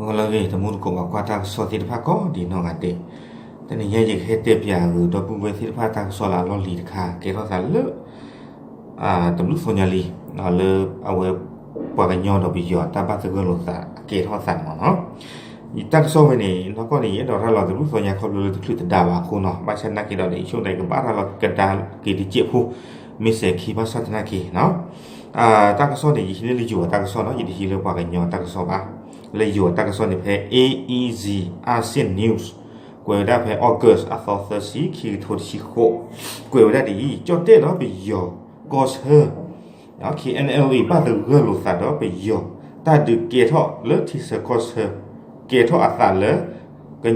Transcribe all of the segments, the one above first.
ဂီၤလၢအဂ့ၤ တမူတကိးဘၣ်ကွၢ်တၢ်ကစီၣ်သ့ၣ်တဖၣ်ကိးဒံးနီၢ်ဂၤဒဲး, တနံၤညါယကဟဲတဲပၠးဂ့ၤ ဒီပုၢ်ဝဲၢ်သ့ၣ်တဖၣ်တၢ်ကစီၣ်လၢအလီၢ်လံၤတခါ ကဲထီၣ်သးလၢ တဘျုးသီညါလံ လၢအဝဲပှၤကညီဒီးပယီၤတၢ်ဘၣ်သဂၢၢ်လိာ်သးအကဲထီၣ်သးန့ၣ်မ့ၢ်နီၤ. တၢ်ကစီၣ်ဝဲန့ၣ် နီၢ်ကီၢ်န့ၣ် ယအဲၣ်ဒိးတၢ်လီၤတဘျုးသီညါခီဖျိလၢတချုးတဒါဘၣ်အဃိနီၤ, ဘၣ်ဆၣ်သနာ်က့ဒီး ယဆိကမိၣ်ကဘၣ်တၢ်လီၤကဒါက့ၤတစဲးဖိ မ့ၢ်စဲးခံဘၣ်ဆၣ်သနာ်က့နီၤ. တၢ်ကစီၣ်န့ၣ် ယဟံးန့ၢ်လၢယိၤအတၢ်ကစီၣ်နီၤ, ယတဟံးလၢပှၤကညီတၢ်ကစီၣ်ဘၣ်. လၢယိၤအတၢ်ကစီၣ်န့ၣ် ဖဲ A E Z Asian News ကွဲးဝဲဒၣ်ဖဲ August အသီသၢဆံ ခံကထိတဆံဃိး, ကွဲးဝဲဒၣ်ဒ်အံၤ, ကၠီၣ်တဲၣ်ဒီးပယီၤကီၢ်ဆၢ K N L A ဘၣ်သဂၢၢ်လိာ်သးဒီးပယီၤ တၢ်ဒုးကဲထီၣ်လၢထံဆၢကီၢ်ဆၢ ကဲထီၣ်အသးလၢ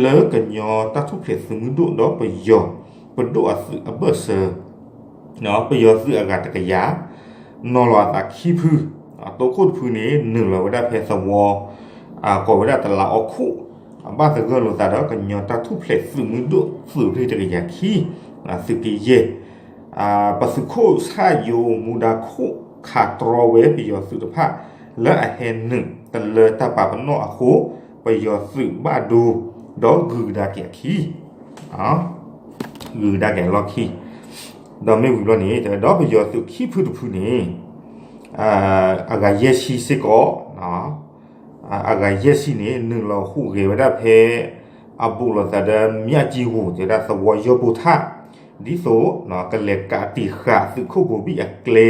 လၢကညီတၢ်ထူၣ်ဖျဲးသုးမုၢ်ဒိၣ်ဒီးပယီၤ ပဒိၣ်အသုးအဘၢၣ်စၢၤ ပယီၤသုးအဂၤတကယၤ နီၤလီၤအသးခံဖု, တိခိၣ်တဖုန့ၣ် နုာ်လီၤဝဲဒၣ်ဖဲသဝီ, ကိးဝဲဒၣ်တလးအီခိၣ်, ဘၣ်သဂၢၢ်လိာ်သးဒီးကညီတၢ်ထူၣ်ဖျဲးသုးမုၢ်ဒိၣ်သုးရ့ၣ်တကယၤခံ, သုးက့ယဲၢ် ပသုးခိၣ်ဆၣ်ယိၤမူဒါခိၣ် ခးတြီဝဲပယီၤသုးတဖၣ် လၢအဟဲနုာ်တလၢတၢ်ပာ်ပနီၣ်အဃိ, ပယီၤသုးဘၣ်ဒိ ဒီးဂုၤကဒါက့ၤအခံ ဂုၤကဒါက့ၤအလီၢ်ခံ, ဒီးမ့ၢ်ဝံၤဘျီန့ၣ် ဒီးပယီၤသုးခံဖုတဖုန့ၣ် အဂၤယဲၢ်ဆံစ့ၢ်ကီး, အဂၤယဲၢ်ဆံန့ၣ် နုာ်လီၤဟူးဂဲၤဝဲဒၣ်ဖဲ အဘူးလိာ်သးဒီး မၠၣ်ကၠံဂူၤ တဲဝဲဒၣ်သဝီယီၢ်ပိၢ်ထၣ်, ဒ်သိး ကလဲၤကးတံာ်ဃာ်သုးခိၣ်ဘိၤဘံၣ်အကျဲ,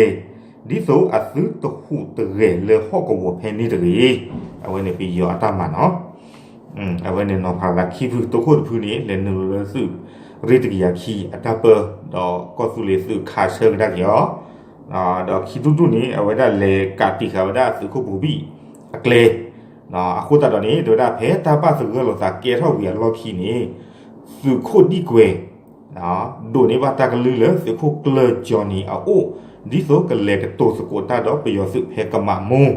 ဒ်သိးအသုတဟူးတဂဲၤလၢဟီၣ်ကဝီၤဖဲန့ၣ်တဂ့ၤ. အဝဲန့ၣ်ပယီၤအတၢ်မၤနီၤ. အဝဲန့ၣ်နီၤဖးသးခံဖု တိခိၣ်တဖုန့ၣ် လဲၤနုာ်လီၤလၢသုးရ့ၣ်တကယၤခံအတၢ်ပၢ, ဒီးကီၢ်သူလ့ၤသုးခးဆၢကဒါက့ၤအီၤ, ဒီးခံဒူၣ်ဒူၣ်န့ၣ် အဝဲဒၣ်လဲၤကးတံာ်ဃာ်ဝဲဒၣ်သုးခိၣ်ဘိၤဘံၣ်အကျဲ, အဃိသတးဒီးန့ၣ် တဲဝဲဒၣ်ဖဲတၢ်ဘၣ်သဂၢၢ်လိာ်သးကဲထီၣ်ဝံၤအလီၢ်ခံန့ၣ် သုးခိၣ်ဒံၣ်ကွဲၤ ဒိးန့ၢ်ဘၣ်တၢ်ကလုၢ်လၢသုးခိၣ်ကျၢၢ်ကၠီနံၤအအိၣ်, ဒ်သိးကလဲၤကတိၤသကိးတၢ်ဒီးပယီၤသုးဖဲကမးမိၢ်,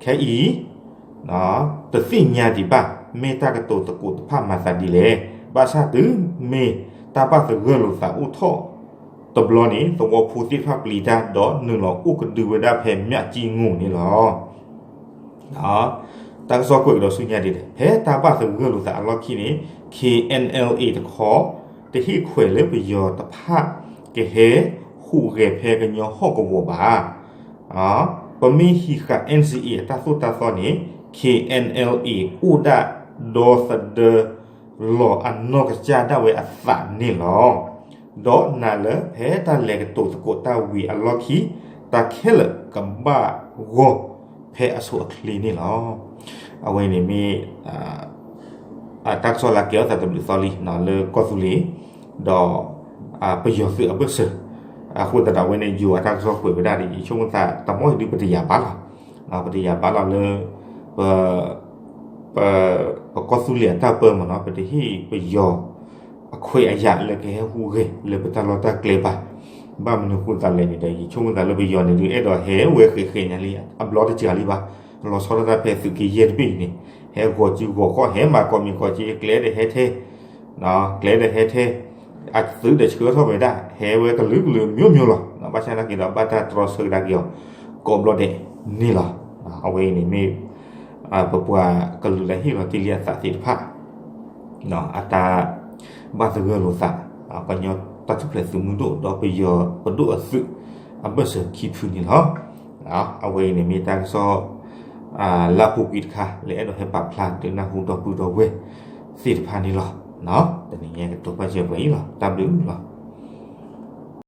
ခဲအံၤ တသ့ၣ်ညါဒံးဘၣ် မ့ၢ်တၢ်ကတိၤသကိးတဖၣ်မၤသးဒ်လဲၣ်. ဘၣ်ဆၣ်တုၤမ့ၢ်တၢ်ဘၣ်သဂၢၢ်လိာ်သးအိၣ်ထီၣ်တဘျီန့ၣ် သဝီဖိသ့ၣ်တဖၣ်ပျံၤတၢ် ဒီးနုာ်လီၤအိၣ်ကဒုဝဲဒၣ်ဖဲမၠၣ်ကၠံဂူၤန့ၣ်လီၤ. တၢ်ကစီၣ်ကွဲးကဒီးဆူညါဒ်လဲၣ်, ဖဲတၢ်ဘၣ်သဂၢၢ်လိာ်သးအလီၢ်ခံန့ၣ် K N L A တခီ တဟ့ၣ်ခွဲးလၢပယီၤတဖၣ် ကဟဲဟူးဂဲၤဖဲကညီဟီၣ်ကဝီၤဘၣ်. ပမ့ၢ်ဟံးဃာ် N C A အတၢ်သိၣ်တၢ်သီန့ၣ် K N L A အိၣ်ဒၣ်ဒီသဒၢလီၤအနီၢ်ကစၢ်ဒၣ်ဝဲအသးန့ၣ်လီၤ. ဒီးနာ်လၢဖဲတၢ်လဲၤကတိၤသကိးတၢ်ဝံၤအလီၢ်ခံ တၢ်ခဲလၢာ်ကဘၣ်ဂီၢ်ဖဲအဆိအချ့န့ၣ်လီၤ. အဝဲန့ၣ်မ့ၢ် တၢ်ကစီၣ်လၢကဲထီၣ်သးတဘျုးသီလံ လၢကီၢ်သူလ့ၤ ဒီး ပယီၤသုးအဘၢၣ်စၢၤ, အဃိသတးဒီးအဝဲန့ၣ် ယိၤအတၢ်ကစီၣ်ကွဲးဝဲဒၣ်ဒီး ယဆိကမိၣ်သးတမီၢ်အံၤဒုးပတယာ်ဘၣ်လီၤ. ပတယာ်ဘၣ်လီၤလၢ ပ ပကီၢ်သူလ့ၤအတၢ်ပၢမ့ၢ်နီၤ ပတဟ့ၣ်ပယီၤအခွဲးအယာ်လၢကဟဲဟူးဂဲၤလၢပတၢ်လီၢ်တၢ်ကျဲဘၣ်. ဘၣ်မနုၤအဃိသတးလဲၣ်န့ၣ်ဒီး ယဆိကမိၣ်သးလၢပယီၤန့ၣ်ဒုး အဲၣ်ဒိးဟဲဝဲဃဲးဃဲးညါလံ အဘျီတစှၤလံဘၣ်. လီၤဆီဒၣ်တၢ်ဖဲသုးက့ယဲၢ်တဘ့ၣ်အံၤန့ၣ် ဟဲဂီၤစုဂီၤခီၣ် ဟဲမၤကိးမံၤကိးက့ ကျဲဒီးဟဲထဲ ကျဲဒီးဟဲထဲ အသုးဒီးဆှၢထီၣ်ဝဲဒၣ် ဟဲဝဲကလုာ်ကလုာ်မျိုးမျိုးလီၤ. ဘၣ်ဆၣ်သနာ်က့ဒီး ဘၣ်တၢ်တြီဆၢကဒါက့ၤအီၤ ကိးဘျီဒဲးန့ၣ်လီၤ. အဝဲအံၤန့ၣ်မ့ၢ် ပပှၤကလုာ်လၢဟ့ၣ်လီၤတ့ၢ်လံအသးသ့ၣ်တဖၣ် အတၢ်ဘၣ်သဂၢၢ်လိာ်သး ကညီတၢ်ထူၣ်ဖျဲးသုးမုၢ်ဒိၣ် ဒီးပယီၤပဒိၣ်အသုး အဘၢၣ်စၢၤခံဖုန့ၣ်လီၤ. အဝဲအံၤန့ၣ်မ့ၢ်တၢ်ကစီၣ် လၢအပူၤကွံာ်တခါ လၢအဲၣ်ဒိးဟဲပာ်ဖျါဒုးနၢ်ဟူဒီပုၢ်ဒီဝဲၢ်သ့ၣ်တဖၣ်န့ၣ်လီၤ. တနံၤညါကတိၤပာ်စၢၤပှဲၤအံၤလီၤ. တၢ်ဘျုးလီၤ.